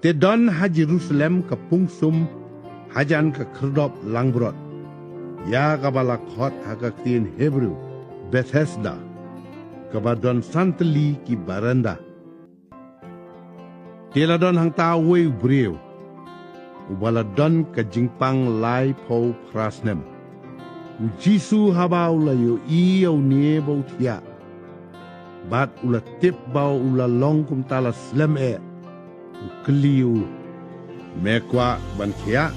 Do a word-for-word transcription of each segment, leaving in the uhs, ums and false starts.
Te don ha Jerusalem ka pungsum hajan ka khyrdop langbrot, ïa kaba la khot ha ka ktien Hebru Bethesda, kaba don santylli ki baranda. Te la don hangta uwei u briew uba la don ka jingpang laiphew phra snem. U Jisu haba u la ïohi ïa une ba u thiah, bad u la tip ba u la long kumta la slem eh, u kylli u, "Me kwah ban thiah?"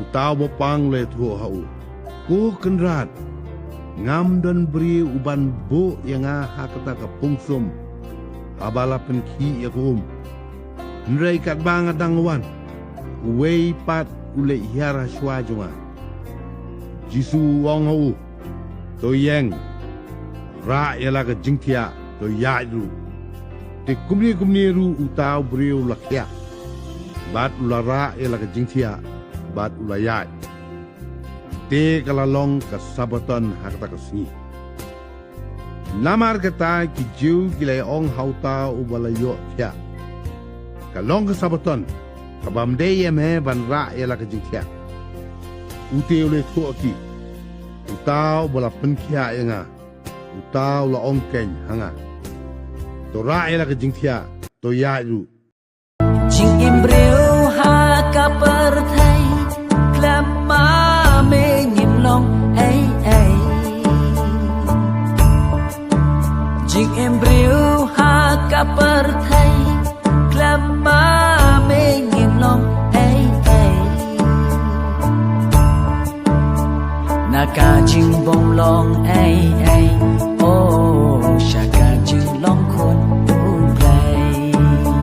Uta u bapang u la ïathuh ha u, "Ko Kynrad, ngam don briew uban buh ïa nga ha kata ka pungsum haba la pynkhih ïa ka um. Hynrei katba nga dang wan, uwei pat u leit hiar ha shuwa jong nga." Jisu u ong ha u, "To ïeng, rah ïa la ka jingthiah, to ïaid ruh." Te kumne kumne ruh uta u briew u la thiah, bad u la rah ïa la ka jingthiah, bad u la ïaid. Te ka la long ka Sabbaton ha kata ka sngi. Namar kata ki Jiw ki la ong ha uta uba la ïoh thiah, "Ka long ka Sabbaton, ka bym dei ïa me ban rah ïa la ka jingthiah." Ute u la ïathuh ha ki, "Uta uba la pynkhiah ïa nga, uta u la ong keiñ ha nga, 'To rah ïa la ka jingthiah, to ïaid ruh.'" Jingim briew ha ka pyrthei, khlem ma me ngim long ei ei. Jingim briew ha ka pyrthei,